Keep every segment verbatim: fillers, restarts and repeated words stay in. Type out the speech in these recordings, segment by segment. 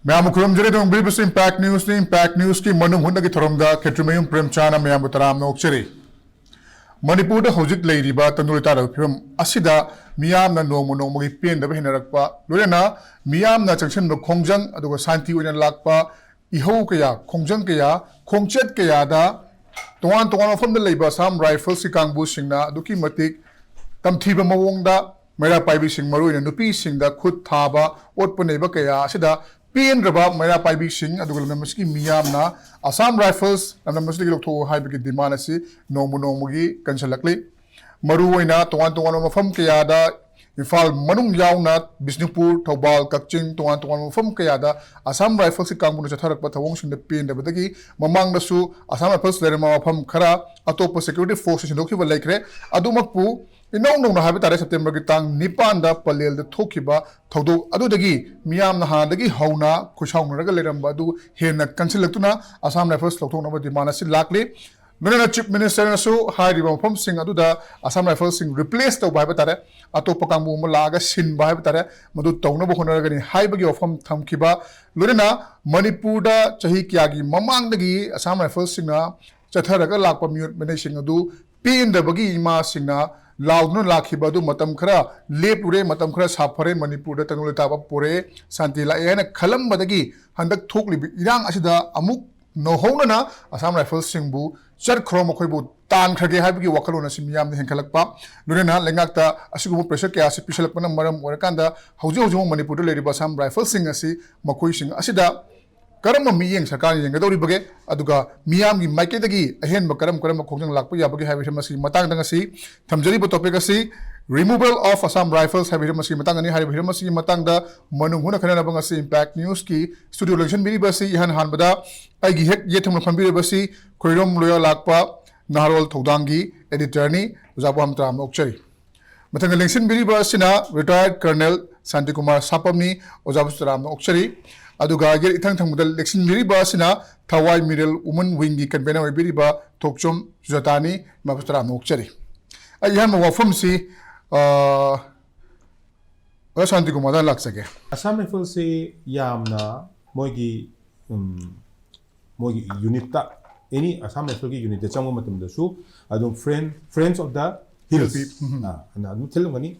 ꯃꯌꯥꯝꯕꯨ ꯈꯨꯔꯨꯝꯖꯔꯤ꯫ ꯑꯗꯨꯝ ꯌꯦꯡꯕꯤꯔꯤꯕꯁꯤ Impact Newsꯅꯤ꯫ Impact Newsꯀꯤ ꯃꯅꯨꯡ ꯍꯨꯠꯅꯒꯤ ꯊꯧꯔꯝꯗ ꯈꯦꯇ꯭ꯔꯤꯃꯌꯨꯝ ꯄ꯭ꯔꯦꯝꯆꯥꯟꯅ ꯃꯌꯥꯝꯕꯨ ꯇꯔꯥꯝꯅ ꯑꯣꯛꯆꯔꯤ꯫ ꯃꯅꯤꯄꯨꯔꯗ ꯍꯧꯖꯤꯛ ꯂꯩꯔꯤꯕ ꯇꯪꯗꯨ ꯂꯩꯇꯥꯗꯕ ꯐꯤꯕꯝ ꯑꯁꯤꯗ ꯃꯤꯌꯥꯝꯅ ꯅꯣꯡꯃ ꯅꯣꯡꯃꯒꯤ ꯄꯦꯟꯗꯕ ꯍꯦꯟꯅꯔꯛꯄ, ꯂꯣꯏꯅꯅ ꯃꯤꯌꯥꯝꯅ ꯆꯪꯁꯤꯟꯕ ꯈꯣꯡꯖꯪ ꯑꯗꯨꯒ ꯁꯥꯟꯇꯤ ꯑꯣꯏꯅ ꯂꯥꯛꯄ ꯏꯍꯧ ꯀꯌꯥ, ꯈꯣꯡꯖꯪ ꯀꯌꯥ, ꯈꯣꯡꯆꯠ ꯀꯌꯥꯗ ꯇꯣꯉꯥꯟ ꯇꯣꯉꯥꯟꯕ ꯃꯐꯝꯗ ꯂꯩꯕ Assam Riflesꯀꯤ ꯀꯥꯡꯕꯨꯁꯤꯡꯅ ꯑꯗꯨꯛꯀꯤ ꯃꯇꯤꯛ ꯇꯝꯊꯤꯕ ꯃꯑꯣꯡꯗ ꯃꯩꯔꯥ ꯄꯥꯏꯕꯤꯁꯤꯡ, ꯃꯔꯨꯑꯣꯏꯅ ꯅꯨꯄꯤꯁꯤꯡꯗ ꯈꯨꯠ ꯊꯥꯕ, ꯑꯣꯠꯄ ꯅꯩꯕ ꯀꯌꯥ ꯑꯁꯤꯗ ꯄꯦꯟꯗ꯭ꯔꯕ ꯃꯩꯔꯥ ꯄꯥꯏꯕꯤꯁꯤꯡ ꯑꯗꯨꯒ ꯂꯝꯗꯝ ꯑꯁꯤꯒꯤ ꯃꯤꯌꯥꯝꯅ Assam Rifles ꯂꯝꯗꯝ ꯑꯁꯤꯗꯒꯤ ꯂꯧꯊꯣꯛꯎ ꯍꯥꯏꯕꯒꯤ demand ꯑꯁꯤ ꯅꯣꯡꯃ ꯅꯣꯡꯃꯒꯤ ꯀꯟꯁꯤꯜꯂꯛꯂꯤ꯫ ꯃꯔꯨꯑꯣꯏꯅ ꯇꯣꯉꯥꯟ ꯇꯣꯉꯥꯟꯕ ꯃꯐꯝ ꯀꯌꯥꯗ, ꯏꯝꯐꯥꯜ ꯃꯅꯨꯡ ꯌꯥꯎꯅ ꯕꯤꯁꯅꯨꯄꯨꯔ, ꯊꯧꯕꯥꯜ, ꯀꯛꯆꯤꯡ, ꯇꯣꯉꯥꯟ ꯇꯣꯉꯥꯟꯕ ꯃꯐꯝ ꯀꯌꯥꯗ Assam Riflesꯀꯤ ꯀꯥꯡꯕꯨꯅ ꯆꯠꯊꯔꯛꯄ ꯊꯧꯑꯣꯡꯁꯤꯡꯗ ꯄꯦꯟꯗꯕꯗꯒꯤ ꯃꯃꯥꯡꯗꯁꯨ Assam Rifles ꯂꯩꯔꯝꯕ ꯃꯐꯝ ꯈꯔ ꯑꯇꯣꯞꯄ security forceꯅ ꯁꯤꯟꯗꯣꯛꯈꯤꯕ ꯂꯩꯈ꯭ꯔꯦ꯫ ꯑꯗꯨꯃꯛꯄꯨ ꯏꯅꯧ ꯅꯧꯅ ꯍꯥꯏꯕ ꯇꯥꯔꯦ, Septemberꯒꯤ ꯇꯥꯡ ꯅꯤꯄꯥꯟꯗ ꯄꯂꯦꯜꯗ ꯊꯣꯛꯈꯤꯕ ꯊꯧꯗꯣꯛ ꯑꯗꯨꯗꯒꯤ ꯃꯤꯌꯥꯝꯅ ꯍꯥꯟꯅꯗꯒꯤ ꯍꯧꯅ ꯈꯣꯏꯁꯥꯎꯅꯔꯒ ꯂꯩꯔꯝꯕ ꯑꯗꯨ ꯍꯦꯟꯅ ꯀꯟꯁꯤꯜꯂꯛꯇꯨꯅ Assam Rifles ꯂꯧꯊꯣꯛꯅꯕ demand ꯑꯁꯤ ꯂꯥꯛꯂꯤ꯫ ꯂꯣꯏꯅꯅ Chief Ministerꯅꯁꯨ ꯍꯥꯏꯔꯤꯕ ꯃꯐꯝꯁꯤꯡ ꯑꯗꯨꯗ Assam Riflesꯁꯤꯡ replace ꯇꯧꯕ ꯍꯥꯏꯕ ꯇꯥꯔꯦ, ꯑꯇꯣꯞꯄ ꯀꯥꯡꯕꯨ ꯑꯃ ꯂꯥꯛꯑꯒ ꯁꯤꯟꯕ ꯍꯥꯏꯕ ꯇꯥꯔꯦ, ꯃꯗꯨ ꯇꯧꯅꯕ ꯍꯣꯠꯅꯔꯒꯅꯤ ꯍꯥꯏꯕꯒꯤ ꯋꯥꯐꯝ ꯊꯝꯈꯤꯕ꯫ ꯂꯣꯏꯅꯅ ꯃꯅꯤꯄꯨꯔꯗ ꯆꯍꯤ ꯀꯌꯥꯒꯤ ꯃꯃꯥꯡꯗꯒꯤ Assam Riflesꯁꯤꯡꯅ ꯆꯠꯊꯔꯒ ꯂꯥꯛꯄ ꯃꯤꯑꯣꯠ ꯃꯤꯅꯩꯁꯤꯡ ꯑꯗꯨ ꯄꯦꯟꯗꯕꯒꯤ ꯏꯃꯥꯁꯤꯡꯅ ꯂꯥꯎꯗꯨꯅ ꯂꯥꯛꯈꯤꯕ ꯑꯗꯨ ꯃꯇꯝ ꯈꯔ ꯂꯦꯞꯂꯨꯔꯦ, ꯃꯇꯝ ꯈꯔ ꯁꯥꯐꯔꯦ, ꯃꯅꯤꯄꯨꯔꯗ ꯇꯪꯗꯨ ꯂꯩꯇꯥꯕ ꯄꯨꯔꯛꯑꯦ, ꯁꯥꯟꯇꯤ ꯂꯥꯛꯑꯦ ꯍꯥꯏꯅ ꯈꯜꯂꯝꯕꯗꯒꯤ ꯍꯟꯗꯛ ꯊꯣꯛꯂꯤꯕ ꯏꯔꯥꯡ ꯑꯁꯤꯗ ꯑꯃꯨꯛ ꯅꯧꯍꯧꯅꯅ Assam Riflesꯁꯤꯡꯕꯨ ꯆꯠꯈ꯭ꯔꯣ, ꯃꯈꯣꯏꯕꯨ ꯇꯥꯟꯈ꯭ꯔꯒꯦ ꯍꯥꯏꯕꯒꯤ ꯋꯥꯈꯜꯂꯣꯟ ꯑꯁꯤ ꯃꯤꯌꯥꯝꯗ ꯍꯦꯟꯒꯠꯂꯛꯄ, ꯂꯣꯏꯅꯅ ꯂꯩꯉꯥꯛꯇ ꯑꯁꯤꯒꯨꯝꯕ pressure ꯀꯌꯥ ꯑꯁꯤ ꯄꯤꯁꯜꯂꯛꯄꯅ ꯃꯔꯝ ꯑꯣꯏꯔꯀꯥꯟꯗ ꯍꯧꯖꯤꯛ ꯍꯧꯖꯤꯛ ꯃꯅꯤꯄꯨꯔꯗ ꯂꯩꯔꯤꯕ Assam Riflesꯁꯤꯡ ꯑꯁꯤ ꯃꯈꯣꯏꯁꯤꯡ ꯑꯁꯤꯗ ꯀꯔꯝꯕ ꯃꯤꯠꯌꯦꯡ ꯁꯔꯀꯥꯔꯅ ꯌꯦꯡꯒꯗꯧꯔꯤꯕꯒꯦ, ꯑꯗꯨꯒ ꯃꯤꯌꯥꯝꯒꯤ ꯃꯥꯏꯀꯩꯗꯒꯤ ꯑꯍꯦꯟꯕ ꯀꯔꯝ ꯀꯔꯝꯕ ꯈꯣꯡꯖꯪ ꯂꯥꯛꯄ ꯌꯥꯕꯒꯦ ꯍꯥꯏꯕ ꯍꯤꯔꯝ ꯑꯁꯤꯒꯤ ꯃꯇꯥꯡꯗ ꯉꯁꯤ ꯊꯝꯖꯔꯤꯕ topic ꯑꯁꯤ Removal of Assam Rifles ꯍꯥꯏꯕ ꯍꯤꯔꯝ ꯑꯁꯤꯒꯤ ꯃꯇꯥꯡꯗꯅꯤ꯫ ꯍꯥꯏꯔꯤꯕ ꯍꯤꯔꯝ ꯑꯁꯤꯒꯤ ꯃꯇꯥꯡꯗ ꯃꯅꯨꯡ ꯍꯨꯠꯅ ꯈꯟꯅꯅꯕ ꯉꯁꯤ Impact Newsꯀꯤ studio ꯂꯦꯡꯁꯤꯟꯕꯤꯔꯤꯕ ꯑꯁꯤ ꯏꯍꯥꯟ ꯍꯥꯟꯕꯗ ꯑꯩꯒꯤ ꯍꯦꯛ ꯌꯦꯠ ꯊꯪꯅ ꯐꯝꯕꯤꯔꯤꯕ ꯑꯁꯤ ꯈꯣꯏꯔꯣꯝ ꯂꯣꯌꯥ ꯂꯥꯛꯄ ꯅꯍꯥꯔꯣꯜ ꯊꯧꯗꯥꯡꯒꯤ editorꯅꯤ, ꯑꯣꯖꯥꯕꯨ ꯌꯥꯝ ꯇꯔꯥꯝꯅ ꯑꯣꯛꯆꯔꯤ꯫ ꯃꯊꯪꯗ ꯂꯦꯡꯁꯤꯟꯕꯤꯔꯤꯕ ꯑꯁꯤꯅ retired Colonel ꯁꯥꯟꯇꯤꯀꯨꯃꯥꯔ ꯁꯥꯄꯝꯅꯤ, ꯑꯣꯖꯥꯕꯨꯁꯨ ꯇꯔꯥꯝꯅ ꯑꯣꯛꯆꯔꯤ꯫ ꯑꯗꯨꯒ ꯌꯦꯠ ꯏꯊꯪ ꯊꯪꯕꯗ ꯂꯦꯡꯁꯤꯟꯕꯤꯔꯤꯕ ꯑꯁꯤꯅ ꯊꯋꯥꯏ ꯃꯤꯔꯦꯜ Women Wingꯒꯤ convener ꯑꯣꯏꯕꯤꯔꯤꯕ ꯊꯣꯛꯆꯣꯝ ꯁꯨꯖꯥꯇꯥꯅꯤ, ꯃꯥꯕꯨꯁꯨ ꯇꯔꯥꯝꯅ ꯑꯣꯛꯆꯔꯤ꯫ ꯑꯩ ꯑꯍꯥꯟꯕ ꯋꯥꯐꯝꯁꯤ, ꯑ, ꯑꯣꯖꯥ ꯁꯥꯟꯇꯤꯀꯨꯃꯥꯔꯗ ꯂꯥꯛꯆꯒꯦ꯫ ꯑꯁꯥꯝ ꯔꯥꯏꯐꯜꯁꯤ ꯌꯥꯝꯅ ꯃꯣꯏꯒꯤ ꯎꯝ, ꯃꯣꯏꯒꯤ ꯌꯨꯅꯤꯠꯇ, ꯑꯦꯅꯤ ꯑꯁꯥꯝ ꯔꯥꯏꯐꯜꯒꯤ ꯌꯨꯅꯤꯠꯇ ꯆꯪꯕ ꯃꯇꯝꯗꯁꯨ ꯑꯗꯨꯝ friend friends of the hills Hill people. ꯑꯥ, ꯑꯗꯨꯝ ꯊꯤꯜꯂꯝꯒꯅꯤ꯫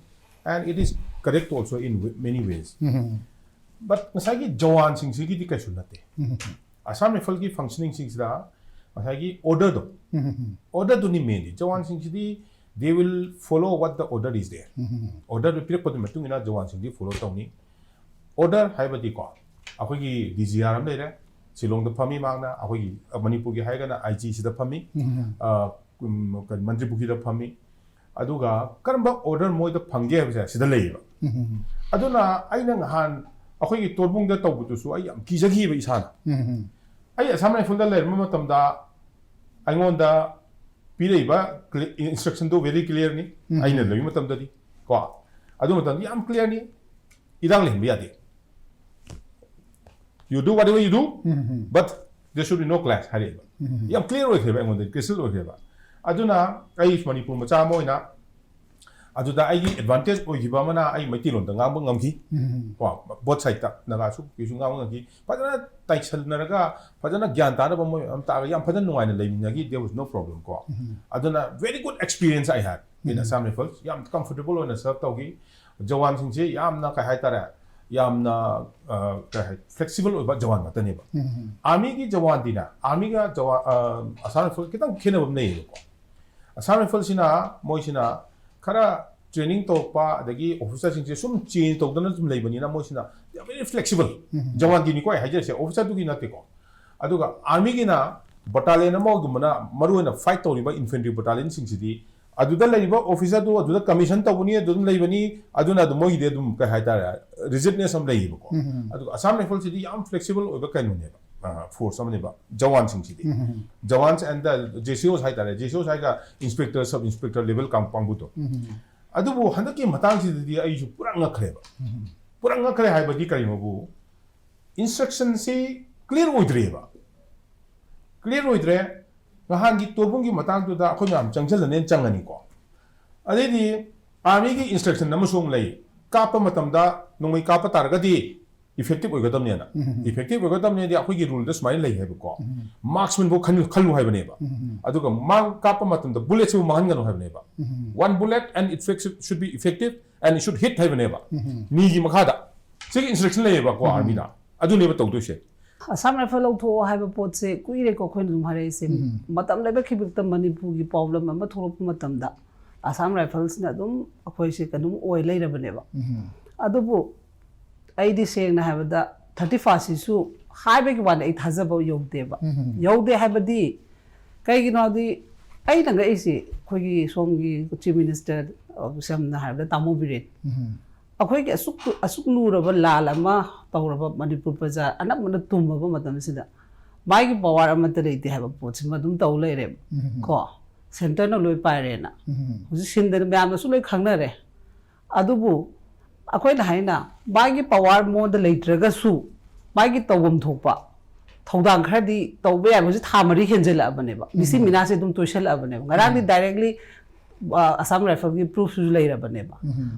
And it is correct also in many ways. Um, But ꯉꯁꯥꯏꯒꯤ ꯖꯋꯥꯟꯁꯤꯡꯁꯤꯒꯤꯗꯤ ꯀꯩꯁꯨ ꯅꯠꯇꯦ꯫ ꯎꯝ, ꯑꯁꯥꯝ ꯔꯥꯏꯐꯜꯒꯤ ꯐꯪꯁꯅꯤꯡꯁꯤꯡꯁꯤꯗ ꯉꯁꯥꯏꯒꯤ ꯑꯣꯔꯗꯔꯗꯣ, ꯎꯝ, ꯎꯝ, ꯑꯣꯔꯗꯔꯗꯨꯅꯤ ꯃꯦꯟꯗꯤ꯫ ꯖꯋꯥꯟꯁꯤꯡꯁꯤꯗꯤ they will follow what the order is there. ꯎꯝ, ꯎꯝ, ꯑꯣꯔꯗꯔꯗꯨ ꯄꯤꯔꯛꯄꯗꯨꯒꯤ ꯃꯇꯨꯡ ꯏꯟꯅ ꯖꯋꯥꯟꯁꯤꯡꯗꯤ ꯐꯣꯂꯣ ꯇꯧꯅꯤ꯫ ꯑꯣꯔꯗꯔ ꯍꯥꯏꯕꯗꯤꯀꯣ, ꯑꯩꯈꯣꯏꯒꯤ ꯗꯤ ꯖꯤ ꯑꯥꯔ ꯑꯃ ꯂꯩꯔꯦ, ꯁꯤꯂꯣꯡꯗ ꯐꯝꯃꯤ ꯃꯍꯥꯛꯅ, ꯑꯩꯈꯣꯏꯒꯤ ꯃꯅꯤꯄꯨꯔꯒꯤ ꯍꯥꯏꯔꯒꯅ ꯑꯥꯏ ꯖꯤꯁꯤꯗ ꯐꯝꯃꯤ, ꯎꯝ, ꯑ, ꯎꯝ, ꯀꯔꯤ, ꯃꯟꯇ꯭ꯔꯤ ꯄꯨꯈ꯭ꯔꯤꯗ ꯐꯝꯃꯤ꯫ ꯑꯗꯨꯒ ꯀꯔꯝꯕ ꯑꯣꯔꯗꯔ ꯃꯣꯏꯗ ꯐꯪꯒꯦ ꯍꯥꯏꯕꯁꯦ ꯁꯤꯗ ꯂꯩꯌꯦꯕ꯫ ꯎꯝ, ꯑꯗꯨꯅ ꯑꯩꯅ ꯉꯍꯥꯟ ꯑꯩꯈꯣꯏꯒꯤ ꯇꯣꯔꯕꯨꯡꯗ ꯇꯧꯕꯗꯨꯁꯨ ꯑꯩ ꯌꯥꯝ ꯀꯤꯖꯈꯤꯕ ꯏꯁꯥꯅ꯫ ꯎꯝ, ꯎꯝ, ꯑꯩ ꯑꯁꯥꯝ ꯔꯥꯏꯐꯜꯗ ꯂꯩꯔꯝꯕ ꯃꯇꯝꯗ ꯑꯩꯉꯣꯟꯗ ꯄꯤꯔꯛꯏꯕ ꯏꯟꯁꯇ꯭ꯔꯛꯁꯟꯗꯨ ꯚꯦꯔꯤ ꯀ꯭ꯂꯤꯌꯥꯔꯅꯤ꯫ ꯎꯝ꯫ ꯑꯩꯅ ꯂꯩꯕ ꯃꯇꯝꯗꯗꯤ ꯀꯣ, ꯑꯗꯨ ꯃꯇꯝꯗ ꯌꯥꯝ ꯀ꯭ꯂꯤꯌꯥꯔꯅꯤ, ꯏꯔꯥꯡ ꯂꯩꯍꯟꯕ ꯌꯥꯗꯦ꯫ You do whatever you do, um, um, but there should be no clash ꯍꯥꯏꯔꯛꯑꯦꯕ꯫ ꯎꯝ꯫ ꯌꯥꯝ ꯀ꯭ꯂꯤꯌꯥꯔ ꯑꯣꯏꯈ꯭ꯔꯦꯕ, ꯑꯩꯉꯣꯟꯗ ꯀ꯭ꯔꯤꯁꯇꯜ ꯑꯣꯏꯈ꯭ꯔꯦꯕ꯫ ꯑꯗꯨꯅ ꯑꯩ ꯃꯅꯤꯄꯨꯔ ꯃꯆꯥ ꯑꯃ ꯑꯣꯏꯅ ꯑꯗꯨꯗ ꯑꯩꯒꯤ ꯑꯦꯗꯚꯥꯟꯇꯦꯖ ꯑꯣꯏꯈꯤꯕ ꯑꯃꯅ ꯑꯩ ꯃꯩꯇꯩꯂꯣꯟꯗ ꯉꯥꯡꯕ ꯉꯝꯈꯤ꯫ ꯎꯝ, ꯀꯣ, ꯕꯣꯠ ꯁꯥꯏꯠꯇ ꯅꯥꯒꯥꯁꯨ ꯀꯨꯀꯤꯁꯨ ꯉꯥꯡꯕ ꯉꯝꯈꯤ꯫ ꯐꯖꯅ ꯇꯥꯏꯁꯟꯅꯔꯒ ꯐꯖꯅ ꯒ꯭ꯌꯥꯟ ꯇꯥꯅꯕ ꯃꯣꯏ ꯑꯃ ꯇꯥꯛꯑꯒ ꯌꯥꯝ ꯐꯖꯅ ꯅꯨꯡꯉꯥꯏꯅ ꯂꯩꯃꯤꯟꯅꯈꯤ꯫ There was no problem ꯀꯣ꯫ ꯎꯝ꯫ ꯑꯗꯨꯅ very good experience I had in um. Assam Rifles. ꯌꯥꯝ ꯀꯝꯐꯣꯔꯇꯦꯕꯜ ꯑꯣꯏꯅ ꯁꯔꯚ ꯇꯧꯈꯤ꯫ ꯖꯋꯥꯟꯁꯤꯡꯁꯦ ꯌꯥꯝꯅ ꯀꯩ ꯍꯥꯏꯇꯥꯔꯦ, ꯌꯥꯝꯅ ꯑ, ꯀꯩ ꯍꯥꯏ, ꯐ꯭ꯂꯦꯛꯁꯤꯕꯜ ꯑꯣꯏꯕ ꯖꯋꯥꯟ ꯉꯥꯛꯇꯅꯦꯕ꯫ ꯎꯝ꯫ ꯑꯥꯔꯃꯤꯒꯤ ꯖꯋꯥꯟꯗꯤꯅꯦ, ꯑꯥꯔꯃꯤꯒ ꯖꯋꯥꯟ, ꯑ, ꯑꯁꯥꯝ ꯔꯥꯏꯐꯜ ꯈꯤꯇꯪ ꯈꯦꯠꯅꯕ ꯑꯃ ꯂꯩꯌꯦꯕꯀꯣ꯫ ꯑꯁꯥꯝ ꯔꯥꯏꯐꯜꯁꯤꯅ ꯃꯣꯏꯁꯤꯅ ꯈꯔ ꯇ꯭ꯔꯦꯅꯤꯡ ꯇꯧꯔꯛꯄ ꯑꯗꯒꯤ ꯑꯣꯐꯤꯁꯔꯁꯤꯡꯁꯦ ꯁꯨꯝ ꯆꯦꯟꯖ ꯇꯧꯗꯅ ꯁꯨꯝ ꯂꯩꯕꯅꯤꯅ ꯃꯣꯏꯁꯤꯅ they are very flexible. ꯎꯝ꯫ ꯖꯋꯥꯟꯗꯤꯅꯤꯀꯣ ꯑꯩ ꯍꯥꯏꯖꯔꯤꯁꯦ, ꯑꯣꯐꯤꯁꯔꯗꯨꯒꯤ ꯅꯠꯇꯦꯀꯣ꯫ ꯑꯗꯨꯒ ꯑꯥꯔꯃꯤꯒꯤꯅ ꯕꯇꯥꯂꯤꯌꯟ ꯑꯃꯒꯨꯝꯕꯅ ꯃꯔꯨꯑꯣꯏꯅ ꯐꯥꯏꯠ ꯇꯧꯔꯤꯕ ꯏꯟꯐꯦꯟꯇ꯭ꯔꯤ ꯕꯇꯥꯂꯤꯌꯟꯁꯤꯡꯁꯤꯗꯤ ꯑꯗꯨꯗ ꯂꯩꯔꯤꯕ ꯑꯣꯐꯤꯁꯔꯗꯨ ꯑꯗꯨꯗ ꯀꯃꯤꯁꯟ ꯇꯧꯕꯅꯤ, ꯑꯗꯨ ꯑꯗꯨꯝ ꯂꯩꯕꯅꯤ, ꯑꯗꯨꯅ ꯑꯗꯨꯝ ꯃꯣꯏꯒꯤꯗꯤ ꯑꯗꯨꯝ ꯀꯩ ꯍꯥꯏꯇꯥꯔꯦ, ꯔꯤꯖꯤꯗꯅꯦꯁ ꯑꯃ ꯂꯩꯌꯦꯕꯀꯣ꯫ ꯎꯝ꯫ ꯑꯗꯨꯒ ꯑꯁꯥꯝ ꯔꯥꯏꯐꯜꯁꯤꯗꯤ ꯌꯥꯝ ꯐ꯭ꯂꯦꯛꯁꯤꯕꯜ ꯑꯣꯏꯕ ꯀꯩꯅꯣꯅꯦꯕ, ꯐꯣꯔꯁ ꯑꯃꯅꯦꯕ ꯖꯋꯥꯟꯁꯤꯡꯁꯤꯗꯤ꯫ ꯎꯝ꯫ Jawans and the J C Os ꯍꯥꯏꯇꯥꯔꯦ, J C Os ꯍꯥꯏꯒ ꯏꯟꯁꯄꯦꯛꯇꯔ, ꯁꯕ ꯏꯟꯁꯄꯦꯛꯇꯔ ꯂꯦꯚꯦꯜ ꯀꯥꯡ ꯀꯥꯡꯕꯨꯗꯣ꯫ ꯎꯝ꯫ ꯑꯗꯨꯕꯨ ꯍꯟꯗꯛꯀꯤ ꯃꯇꯥꯡꯁꯤꯗꯗꯤ ꯑꯩꯁꯨ ꯄꯨꯔꯥ ꯉꯛꯈ꯭ꯔꯦꯕ꯫ ꯎꯝ꯫ ꯄꯨꯔꯥ ꯉꯛꯈ꯭ꯔꯦ ꯍꯥꯏꯕꯗꯤ ꯀꯔꯤꯅꯣꯕꯨ, ꯏꯟꯁꯇ꯭ꯔꯛꯁꯟꯁꯤ ꯀ꯭ꯂꯤꯌꯥꯔ ꯑꯣꯏꯗ꯭ꯔꯦꯕ꯫ ꯀ꯭ꯂꯤꯌꯥꯔ ꯑꯣꯏꯗ꯭ꯔꯦ꯫ ꯅꯍꯥꯟꯒꯤ ꯇꯣꯔꯕꯨꯡꯒꯤ ꯃꯇꯥꯡꯗꯨꯗ ꯑꯩꯈꯣꯏ ꯃꯌꯥꯝ ꯆꯪꯁꯤꯜꯂꯅꯦꯅ ꯆꯪꯉꯅꯤꯀꯣ꯫ ꯑꯗꯩꯗꯤ ꯑꯥꯔꯃꯤꯒꯤ ꯏꯟꯁꯇ꯭ꯔꯛꯁꯟ ꯑꯃꯁꯨ ꯑꯃꯨꯛ ꯂꯩ, ꯀꯥꯞꯄ ꯃꯇꯝꯗ ꯅꯣꯡꯃꯩ ꯀꯥꯞꯄ ꯇꯥꯔꯒꯗꯤ ꯏꯐꯦꯛꯇꯤꯞ ꯑꯣꯏꯒꯗꯕꯅꯦꯅ꯫ ꯏꯐꯦꯛꯇꯤꯞ ꯑꯣꯏꯒꯗꯕꯅꯦꯗꯤ ꯑꯩꯈꯣꯏꯒꯤ ꯔꯨꯜꯗ ꯁꯨꯃꯥꯏꯅ ꯂꯩ ꯍꯥꯏꯕꯀꯣ꯫ ꯃꯥꯔꯛꯁꯃꯦꯟꯐꯥꯎ ꯈꯜꯂꯨ ꯈꯜꯂꯨ ꯍꯥꯏꯕꯅꯦꯕ꯫ ꯑꯗꯨꯒ ꯃꯥꯔꯛ ꯀꯥꯞꯄ ꯃꯇꯝꯗ ꯕꯨꯂꯦꯠꯁꯤꯕꯨ ꯃꯥꯡꯍꯟꯒꯅꯨ ꯍꯥꯏꯕꯅꯦꯕ꯫ One bullet and it should be effective and it should hit ꯍꯥꯏꯕꯅꯦꯕ꯫ ꯃꯤꯒꯤ ꯃꯈꯥꯗ ꯁꯤꯒꯤ ꯏꯟꯁꯇ꯭ꯔꯛꯁꯟ ꯂꯩꯌꯦꯕꯀꯣ ꯑꯥꯔꯃꯤꯗ꯫ ꯑꯗꯨꯅꯦꯕ ꯇꯧꯗꯣꯏꯁꯦ꯫ ꯑꯁꯥꯝ ꯔꯥꯏꯐꯜ ꯂꯧꯊꯣꯛꯑꯣ ꯍꯥꯏꯕ ꯄꯣꯠꯁꯦ ꯀꯨꯏꯔꯦꯀꯣ ꯑꯩꯈꯣꯏꯅ ꯑꯗꯨꯝ ꯍꯥꯏꯔꯛꯏꯁꯦ꯫ ꯃꯇꯝ ꯂꯩꯕ ꯈꯤꯕꯤꯛꯇ ꯃꯅꯤꯄꯨꯔꯒꯤ ꯄ꯭ꯔꯣꯕ꯭ꯂꯦꯝ ꯑꯃ ꯊꯣꯛꯂꯛꯄ ꯃꯇꯝꯗ ꯑꯁꯥꯝ ꯔꯥꯏꯐꯜꯁꯤꯅ ꯑꯗꯨꯝ ꯑꯩꯈꯣꯏꯁꯦ ꯀꯩꯅꯣꯝ ꯑꯣꯏ ꯂꯩꯔꯕꯅꯦꯕ꯫ ꯑꯗꯨꯕꯨ ꯑꯩꯗꯤ ꯁꯦꯡꯅ ꯍꯥꯏꯕꯗ ꯊꯥꯔꯇꯤ ꯐꯥꯔꯁꯁꯤꯁꯨ ꯍꯥꯏꯕꯒꯤ ꯋꯥꯅꯤ, ꯑꯩ ꯊꯥꯖꯕ ꯌꯧꯗꯦꯕ꯫ ꯌꯧꯗꯦ ꯍꯥꯏꯕꯗꯤ ꯀꯩꯒꯤꯅꯣ ꯍꯥꯏꯗꯤ ꯑꯩꯅ ꯉꯛꯏꯁꯤ ꯑꯩꯈꯣꯏꯒꯤ ꯁꯣꯝꯒꯤ ꯆꯤꯐ ꯃꯤꯅꯤꯁꯇꯔ, ꯁꯝꯅ ꯍꯥꯏꯔꯕꯗ ꯇꯥꯃꯣ ꯕꯤꯔꯦꯟ, ꯑꯩꯈꯣꯏꯒꯤ ꯑꯁꯨꯛ ꯑꯁꯨꯛ ꯂꯨꯔꯕ ꯂꯥꯜ ꯑꯃ ꯇꯧꯔꯕ ꯃꯅꯤꯄꯨꯔ ꯄ꯭ꯔꯖꯥ ꯑꯅꯝꯕꯅ ꯇꯨꯝꯃꯕ ꯃꯇꯝꯁꯤꯗ ꯃꯥꯒꯤ ꯄꯋꯥꯔ ꯑꯃꯠꯇ ꯂꯩꯇꯦ ꯍꯥꯏꯕ ꯄꯣꯠꯁꯤꯃ ꯑꯗꯨꯝ ꯇꯧ ꯂꯩꯔꯦꯕ꯫ ꯀꯣ, ꯁꯦꯟꯇꯔꯅ ꯂꯣꯏ ꯄꯥꯏꯔꯦꯅ ꯍꯧꯖꯤꯛ ꯁꯤꯟꯗꯅ ꯃꯌꯥꯝꯅꯁꯨ ꯂꯣꯏ ꯈꯪꯅꯔꯦ꯫ ꯑꯗꯨꯕꯨ ꯑꯩꯈꯣꯏꯅ ꯍꯥꯏꯅ ꯃꯥꯒꯤ ꯄꯋꯥꯔ ꯃꯉꯣꯟꯗ ꯂꯩꯇ꯭ꯔꯒꯁꯨ ꯃꯥꯒꯤ ꯇꯧꯐꯝ ꯊꯣꯛꯄ ꯊꯧꯗꯥꯡ ꯈꯔꯗꯤ ꯇꯧꯕ ꯌꯥꯏ꯫ ꯍꯧꯖꯤꯛ ꯊꯥ ꯃꯔꯤ ꯍꯦꯟꯖꯜꯂꯛꯑꯕꯅꯦꯕ, ꯃꯤꯁꯤ ꯃꯤꯅꯥꯁꯦ ꯑꯗꯨꯝ ꯇꯣꯏꯁꯜꯂꯛꯑꯕꯅꯦꯕ꯫ ꯉꯔꯥꯡꯗꯤ ꯗꯥꯏꯔꯦꯛꯂꯤ ꯑꯁꯥꯝ ꯔꯥꯏꯐꯜꯒꯤ ꯄ꯭ꯔꯨꯐꯁꯨ ꯂꯩꯔꯕꯅꯦꯕ꯫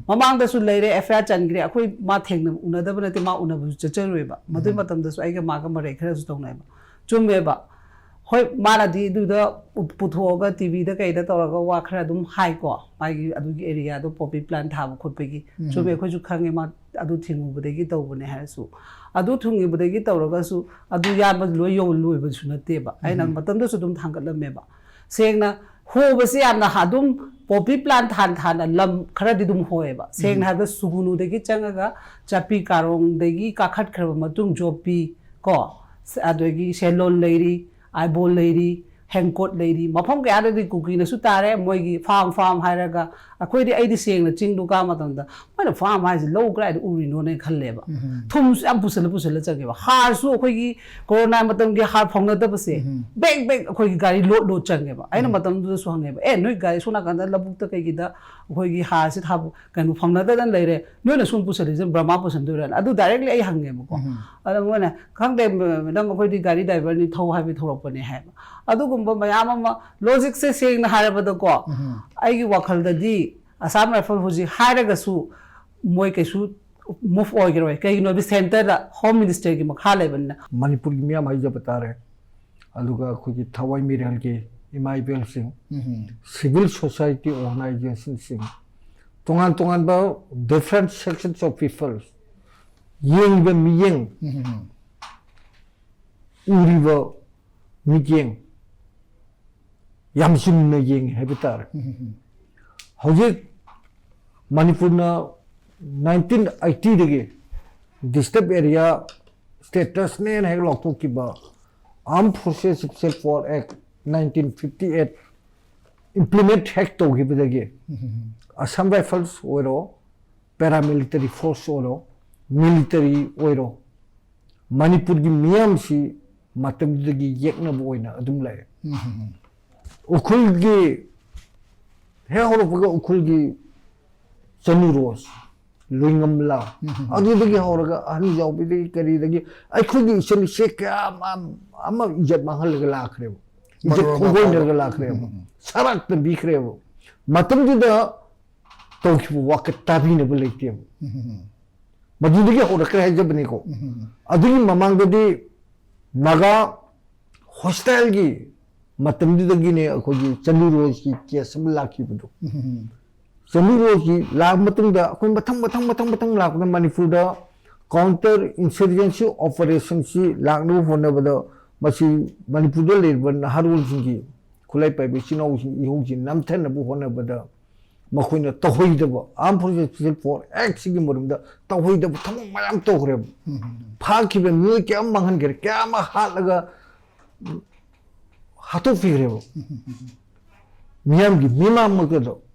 ꯃꯃꯥꯡꯗꯁꯨ ꯂꯩꯔꯦ, ꯑꯦꯐ ꯑꯥꯏ ꯑꯥꯔ ꯆꯟꯈ꯭ꯔꯦ꯫ ꯑꯩꯈꯣꯏ ꯃꯥ ꯊꯦꯡꯅ ꯎꯅꯗꯕ ꯅꯠꯇꯦ, ꯃꯥ ꯎꯅꯕꯁꯨ ꯆꯠꯆꯔꯨꯏꯕ꯫ ꯃꯗꯨꯒꯤ ꯃꯇꯝꯗꯁꯨ ꯑꯩꯒ ꯃꯥꯒ ꯃꯔꯩ ꯈꯔꯁꯨ ꯇꯧꯅꯩꯕ꯫ ꯆꯨꯝꯃꯦꯕ꯫ ꯍꯣꯏ, ꯃꯥꯅꯗꯤ ꯑꯗꯨꯗ ꯄꯨ- ꯄꯨꯊꯣꯛꯑꯒ ꯇꯤꯚꯤꯗ ꯀꯩꯗ ꯇꯧꯔꯒ ꯋꯥ ꯈꯔ ꯑꯗꯨꯝ ꯍꯥꯏꯀꯣ, ꯃꯥꯒꯤ ꯑꯗꯨꯒꯤ ꯑꯦꯔꯤꯌꯥꯗꯣ ꯄꯣꯄꯤ ꯄ꯭ꯂꯥꯟ ꯊꯥꯕ ꯈꯣꯠꯄꯒꯤ꯫ ꯆꯨꯝꯃꯦ, ꯑꯩꯈꯣꯏꯁꯨ ꯈꯪꯉꯦ ꯃꯥ ꯑꯗꯨ ꯊꯤꯡꯉꯨꯕꯗꯒꯤ ꯇꯧꯕꯅꯦ ꯍꯥꯏꯔꯁꯨ꯫ ꯑꯗꯨ ꯊꯤꯡꯉꯨꯕꯗꯒꯤ ꯇꯧꯔꯒꯁꯨ ꯑꯗꯨ ꯌꯥꯟꯕ ꯂꯣꯏ ꯌꯧ ꯂꯣꯏꯕꯁꯨ ꯅꯠꯇꯦꯕ꯫ ꯑꯩꯅ ꯃꯇꯝꯗꯁꯨ ꯑꯗꯨꯝ ꯊꯥꯡꯒꯠꯂꯝꯃꯦꯕ꯫ ꯁꯦꯡꯅ ꯍꯣꯕꯁꯦ ꯌꯥꯝꯅ ꯑꯗꯨꯝ ꯄꯣꯄꯤ ꯄ꯭ꯂꯥꯟ ꯊꯥꯟ ꯊꯥꯅ ꯂꯝ ꯈꯔꯗꯤ ꯑꯗꯨꯝ ꯍꯣꯏꯌꯦꯕ꯫ ꯁꯦꯡꯅ ꯍꯥꯏꯕꯗ ꯁꯨꯒꯨꯅꯨꯗꯒꯤ ꯆꯪꯉꯒ ꯆꯥꯄꯤ ꯀꯥꯔꯣꯡꯗꯒꯤ ꯀꯥꯈꯠꯈ꯭ꯔꯕ ꯃꯇꯨꯡ ꯖꯣꯄꯤ ꯀꯣ, ꯑꯗꯒꯤ ꯁꯦꯂꯣꯟ ꯂꯩꯔꯤ, ꯑꯥꯏꯕꯣꯜ ꯂꯩꯔꯤ, ꯍꯦꯡꯀꯣꯠ ꯂꯩꯔꯤ, ꯃꯐꯝ ꯀꯌꯥꯗꯗꯤ ꯀꯨꯀꯤꯅꯁꯨ ꯇꯥꯔꯦ꯫ ꯃꯣꯏꯒꯤ ꯐꯥꯝ ꯐꯥꯝ ꯍꯥꯏꯔꯒ ꯑꯩꯈꯣꯏꯗꯤ, ꯑꯩꯗꯤ ꯁꯦꯡꯅ ꯆꯤꯡꯗꯨ ꯀꯥ ꯃꯇꯝꯗ ꯃꯣꯏꯅ ꯐꯥꯝ ꯍꯥꯏꯁꯦ ꯂꯧ ꯀꯗꯥꯏꯗ ꯎꯔꯤꯅꯣꯅ ꯈꯜꯂꯦꯕ꯫ ꯊꯨꯝꯁꯨ ꯌꯥꯝ ꯄꯨꯁꯜꯂ ꯄꯨꯁꯜꯂ ꯆꯪꯉꯦꯕ꯫ ꯍꯥꯔꯁꯨ ꯑꯩꯈꯣꯏꯒꯤ ꯀꯣꯔꯣꯅꯥ ꯃꯇꯝꯒꯤ ꯍꯥꯔ ꯐꯪꯅꯗꯕꯁꯦ ꯕꯦꯛ ꯕꯦꯛ ꯑꯩꯈꯣꯏꯒꯤ ꯒꯥꯔꯤ ꯂꯣꯗ ꯂꯣꯗ ꯆꯪꯉꯦꯕ꯫ ꯑꯩꯅ ꯃꯇꯝꯗꯨꯗꯁꯨ ꯍꯪꯉꯦꯕ, "ꯑꯦ, ꯅꯣꯏ ꯒꯥꯔꯤ ꯁꯣꯝ ꯅꯥꯀꯟꯗ ꯂꯧꯕꯨꯛꯇ ꯀꯩꯒꯤꯗ ꯑꯩꯈꯣꯏꯒꯤ ꯍꯥꯔꯁꯦ ꯊꯥꯕ ꯀꯩꯅꯣ ꯐꯪꯅꯗꯗꯅ ꯂꯩꯔꯦ, ꯅꯣꯏꯅ ꯁꯨꯝ ꯄꯨꯁꯜꯂꯤꯁꯦ ꯕ꯭ꯔꯃꯥ ꯄꯨꯁꯟꯗꯣꯏꯔꯥꯅ?" ꯑꯗꯨ ꯗꯥꯏꯔꯦꯛꯂꯤ ꯑꯩ ꯍꯪꯉꯦꯕꯀꯣ꯫ ꯑꯗ ꯃꯣꯏꯅ, "ꯈꯪꯗꯦ ꯃꯦꯗꯥꯝ, ꯑꯩꯈꯣꯏꯗꯤ ꯒꯥꯔꯤ ꯗ꯭ꯔꯥꯏꯚꯔꯅꯤ, ꯊꯧ ꯍꯥꯏꯕꯒꯤ ꯊꯧꯔꯛꯄꯅꯦ" ꯍꯥꯏꯕ꯫ ꯑꯗꯨꯒꯨꯝꯕ ꯃꯌꯥꯝ ꯑꯃ, ꯂꯣꯖꯤꯛꯁꯦ ꯁꯦꯡꯅ ꯍꯥꯏꯔꯕꯗꯀꯣ, ꯑꯩꯒꯤ ꯋꯥꯈꯜꯗꯗꯤ ꯑꯁꯥꯝ ꯔꯥꯏꯐꯜ ꯍꯧꯖꯤꯛ ꯍꯥꯏꯔꯒꯁꯨ ꯃꯣꯏ ꯀꯩꯁꯨ ꯃꯨꯚ ꯑꯣꯏꯈꯤꯔꯣꯏ꯫ ꯀꯩꯒꯤꯅꯣ ꯍꯥꯏꯗꯤ ꯁꯦꯟꯇꯔꯗ ꯍꯣꯝ ꯃꯤꯅꯤꯁꯇꯔꯒꯤ ꯃꯈꯥ ꯂꯩꯕꯅꯤꯅ꯫ ꯃꯅꯤꯄꯨꯔꯒꯤ ꯃꯤꯌꯥꯝ ꯍꯥꯏꯖꯕ ꯇꯥꯔꯦ, ꯑꯗꯨꯒ ꯑꯩꯈꯣꯏꯒꯤ ꯊꯋꯥꯏ ꯃꯤꯔꯦꯜꯒꯤ ꯏꯃꯥ ꯏꯕꯦꯜꯁꯤꯡ, ꯁꯤꯚꯤꯜ ꯁꯣꯁꯥꯏꯇꯤ ꯑꯣꯔꯒꯅꯥꯏꯖꯦꯁꯟꯁꯤꯡ, ꯇꯣꯉꯥꯟ ꯇꯣꯉꯥꯟꯕ different sections of people, ꯌꯦꯡꯕ ꯃꯤꯠꯌꯦꯡ, ꯎꯔꯤꯕ ꯃꯤꯠꯌꯦꯡ ꯌꯥꯝ ꯆꯨꯝꯅ ꯌꯦꯡꯉꯤ ꯍꯥꯏꯕ ꯇꯥꯔꯦ꯫ ꯍꯧꯖꯤꯛ ꯃꯅꯤꯄꯨꯔꯅ ꯅꯥꯏꯟꯇꯤꯟ ꯑꯩꯠꯇꯤꯗꯒꯤ ꯗꯤꯁꯇꯔꯕ ꯑꯦꯔꯤꯌꯥ ꯁ꯭ꯇꯦꯇꯁꯅꯦꯅ ꯍꯦꯛ ꯂꯥꯎꯊꯣꯛꯈꯤꯕ Armed Forces Special Force Act nineteen fifty eight implement ꯍꯦꯛ ꯇꯧꯈꯤꯕꯗꯒꯤ Assam Rifles ꯑꯣꯏꯔꯣ, ꯄꯦꯔꯥꯃꯤꯂꯤꯇꯔꯤ ꯐꯣꯔꯁ ꯑꯣꯏꯔꯣ, ꯃꯤꯂꯤꯇꯔꯤ ꯑꯣꯏꯔꯣ, ꯃꯅꯤꯄꯨꯔꯒꯤ ꯃꯤꯌꯥꯝꯁꯤ ꯃꯇꯝꯗꯨꯗꯒꯤ ꯌꯦꯛꯅꯕ ꯑꯣꯏꯅ ꯑꯗꯨꯝ ꯂꯥꯛꯑꯦ꯫ ꯎꯈ꯭ꯔꯨꯜꯒꯤ ꯍꯦꯛ ꯍꯧꯔꯛꯄꯒ ꯎꯈ꯭ꯔꯨꯜꯒꯤ ꯆꯅꯨ ꯔꯣꯁ, ꯂꯣꯏꯉꯝꯂꯥ, ꯑꯗꯨꯗꯒꯤ ꯍꯧꯔꯒ ꯑꯍꯟ ꯌꯥꯎꯕꯤꯗꯒꯤ ꯀꯔꯤꯗꯒꯤ ꯑꯩꯈꯣꯏꯒꯤ ꯏꯆꯟ ꯏꯆꯦ ꯀꯌꯥ ꯑꯃ, ꯑꯃ ꯏꯖꯠ ꯃꯥꯡꯍꯜꯂꯒ ꯂꯥꯛꯈ꯭ꯔꯦꯕ, ꯏꯖꯠ ꯈꯣꯡꯒꯣꯏꯅꯔꯒ ꯂꯥꯛꯈ꯭ꯔꯦꯕ, ꯁꯔꯥꯛ ꯇꯝꯕꯤꯈ꯭ꯔꯦꯕ꯫ ꯃꯇꯝꯗꯨꯗ ꯇꯧꯈꯤꯕ ꯋꯥꯀꯠ ꯇꯥꯕꯤꯅꯕ ꯂꯩꯇꯦꯕ꯫ ꯃꯗꯨꯗꯒꯤ ꯍꯧꯔꯛꯈ꯭ꯔꯦ ꯍꯥꯏꯖꯕꯅꯤꯀꯣ꯫ ꯑꯗꯨꯒꯤ ꯃꯃꯥꯡꯗꯗꯤ ꯅꯥꯒꯥ ꯍꯣꯁꯇꯥꯏꯜꯒꯤ ꯃꯇꯝꯗꯨꯗꯒꯤꯅꯦ ꯑꯩꯈꯣꯏꯒꯤ ꯆꯅꯨ ꯔꯣꯁꯀꯤ ꯀꯦꯁ ꯑꯃ ꯂꯥꯛꯈꯤꯕꯗꯣ꯫ ꯆꯅꯨ ꯔꯣꯁꯀꯤ ꯂꯥꯛꯑ ꯃꯇꯨꯡꯗ ꯑꯩꯈꯣꯏ ꯃꯊꯪ ꯃꯊꯪ ꯃꯊꯪ ꯃꯊꯪ ꯂꯥꯛꯄꯗ ꯃꯅꯤꯄꯨꯔꯗ ꯀꯥꯎꯟꯇꯔ ꯏꯟꯁꯔꯖꯦꯟꯁꯤ ꯑꯣꯄꯔꯦꯁꯟꯁꯤ ꯂꯥꯛꯅꯕ ꯍꯣꯠꯅꯕꯗ ꯃꯁꯤ ꯃꯅꯤꯄꯨꯔꯗ ꯂꯩꯔꯤꯕ ꯅꯍꯥꯔꯣꯜꯁꯤꯡꯒꯤ, ꯈꯨꯠꯂꯥꯏ ꯄꯥꯏꯕ ꯏꯆꯤꯟ ꯏꯅꯥꯎꯁꯤꯡ ꯏꯍꯧꯁꯤ ꯅꯝꯊꯅꯕ ꯍꯣꯠꯅꯕꯗ ꯃꯈꯣꯏꯅ ꯇꯧꯍꯩꯗꯕ, Armed Forces Special Force Act ꯁꯤꯒꯤ ꯃꯔꯝꯗ ꯇꯧꯍꯩꯗꯕ ꯊꯕꯛ ꯃꯌꯥꯝ ꯇꯧꯈ꯭ꯔꯦꯕ꯫ ꯐꯥꯈꯤꯕ ꯃꯤꯑꯣꯏ ꯀꯌꯥ ꯑꯃ ꯃꯥꯡꯍꯟꯈ꯭ꯔꯦ, ꯀꯌꯥ ꯑꯃ ꯍꯥꯠꯂꯒ ꯍꯥꯠꯇꯣꯛꯄꯤꯈ꯭ꯔꯦꯕ꯫ ꯃꯤꯌꯥꯝꯒꯤ ꯃꯤꯃꯥꯡꯃꯛꯇꯗ